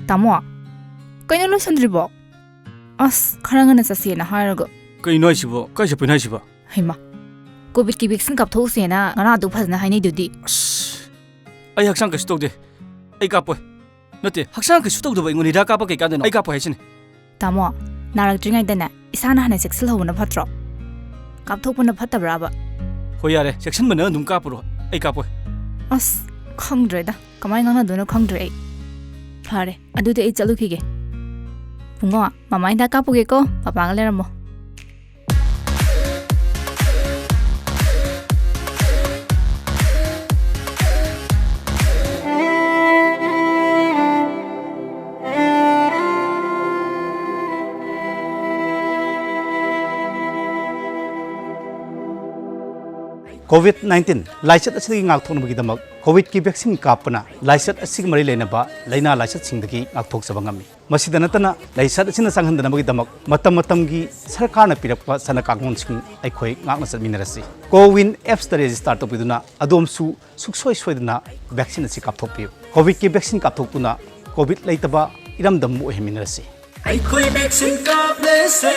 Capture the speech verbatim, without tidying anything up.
ꯇꯥꯃꯣ, ꯀꯩꯅꯣ ꯂꯣꯏꯁꯟꯗ꯭ꯔꯤꯕꯣ? ꯑꯁ, ꯈꯔ ꯉꯟꯅ ꯆꯠꯁꯦꯅ ꯍꯥꯏꯔꯒ꯫ ꯀꯩꯅꯣ ꯍꯥꯏꯁꯤꯕꯣ? ꯀꯥꯏ ꯆꯠꯄꯩꯅꯣ ꯍꯥꯏꯁꯤꯕꯣ? ꯍꯩꯃꯥ, ꯀꯣꯚꯤꯗꯀꯤ ꯚꯦꯛꯁꯤꯟ ꯀꯥꯞꯊꯣꯛꯎꯁꯦꯅ ꯉꯔꯥꯡꯗꯣ ꯐꯖꯅ ꯍꯥꯏꯅꯩꯗꯨꯗꯤ꯫ ꯑꯁ, ꯑꯩ ꯍꯛꯆꯥꯡ ꯀꯩꯁꯨ ꯇꯧꯗꯦ꯫ ꯑꯩ ꯀꯥꯞꯄꯣꯏ꯫ ꯅꯠꯇꯦ, ꯍꯛꯆꯥꯡ ꯀꯩꯁꯨ ꯇꯧꯗꯕ ꯑꯩꯉꯣꯟꯗ ꯍꯤꯗꯥꯛ ꯀꯥꯞꯄ ꯀꯩ ꯀꯥꯟꯗꯅꯣ? ꯑꯩ ꯀꯥꯞꯄꯣꯏ ꯍꯥꯏꯁꯤꯅꯤ꯫ ꯇꯥꯃꯣ, ꯅꯥꯔꯛꯇ꯭ꯔꯤꯉꯩꯗꯅꯦ ꯏꯁꯥꯅ ꯍꯥꯟꯅ ꯆꯦꯛꯁꯤꯜꯍꯧꯕꯅ ꯐꯠꯇ꯭ꯔꯣ? ꯀꯥꯞꯊꯣꯛꯄꯅ ꯐꯠꯇꯕ꯭ꯔꯥꯕ? ꯍꯣꯏ, ꯌꯥꯔꯦ, ꯆꯦꯛꯁꯤꯟꯕꯅ ꯑꯗꯨꯝ ꯀꯥꯞꯄꯨꯔꯣ꯫ ꯑꯩ ꯀꯥꯞꯄꯣꯏ꯫ ꯑꯁ, ꯈꯪꯗ꯭ꯔꯦꯗ, ꯀꯃꯥꯏꯅ ꯉꯥꯡꯅꯗꯣꯏꯅꯣ ꯈꯪꯗ꯭ꯔꯦ ꯑꯩ꯫ ꯐꯔꯦ, ꯑꯗꯨꯗꯤ ꯑꯩ ꯆꯠꯂꯨꯈꯤꯒꯦ꯫ ꯄꯨꯡꯉꯣ, ꯃꯃꯥ ꯍꯤꯗꯥꯛ ꯀꯥꯞꯄꯨꯒꯦꯀꯣ, ꯄꯄꯥꯒ ꯂꯩꯔꯝꯃꯣ꯫ ꯀꯣꯚꯤꯗ ꯅꯥꯏꯟꯇꯤꯟ ꯂꯥꯏꯆꯠ ꯑꯁꯤꯗꯒꯤ ꯉꯥꯛꯊꯣꯛꯅꯕꯒꯤꯗꯃꯛ ꯀꯣꯚꯤꯗꯀꯤ ꯚꯦꯛꯁꯤꯟ ꯀꯥꯞꯄꯅ ꯂꯥꯏꯆꯠ ꯑꯁꯤꯒ ꯃꯔꯤ ꯂꯩꯅꯕ ꯂꯥꯏꯅꯥ ꯂꯥꯏꯆꯠꯁꯤꯡꯗꯒꯤ ꯉꯥꯛꯊꯣꯛꯆꯕ ꯉꯝꯃꯤ꯫ ꯃꯁꯤꯗ ꯅꯠꯇꯅ, ꯂꯥꯏꯆꯠ ꯑꯁꯤꯅ ꯆꯪꯍꯟꯗꯅꯕꯒꯤꯗꯃꯛ ꯃꯇꯝ ꯃꯇꯝꯒꯤ ꯁꯔꯀꯥꯔꯅ ꯄꯤꯔꯛꯄ ꯆꯠꯅ ꯀꯥꯡꯂꯣꯟꯁꯤꯡ ꯑꯩꯈꯣꯏ ꯉꯥꯛꯅ ꯆꯠꯃꯤꯟꯅꯔꯁꯤ꯫ ꯀꯣꯋꯤꯟ ꯑꯦꯞꯁꯇ ꯔꯦꯖꯤꯁꯇꯥꯔ ꯇꯧꯕꯤꯗꯨꯅ ꯑꯗꯣꯝꯁꯨ ꯁꯨꯡꯁꯣꯏ ꯁꯣꯏꯗꯅ ꯚꯦꯛꯁꯤꯟ ꯑꯁꯤ ꯀꯥꯞꯊꯣꯛꯄꯤꯌꯨ꯫ ꯀꯣꯚꯤꯗꯀꯤ ꯚꯦꯛꯁꯤꯟ ꯀꯥꯞꯊꯣꯛꯇꯨꯅ ꯀꯣꯚꯤꯗ ꯂꯩꯇꯕ ꯏꯔꯝꯗꯝ ꯑꯃ ꯑꯣꯏꯍꯟꯃꯤꯟꯅꯔꯁꯤ꯫ ꯑꯩꯈꯣꯏ ꯚꯦꯛꯁꯤꯟ ꯀꯥꯞꯂꯁꯦ꯫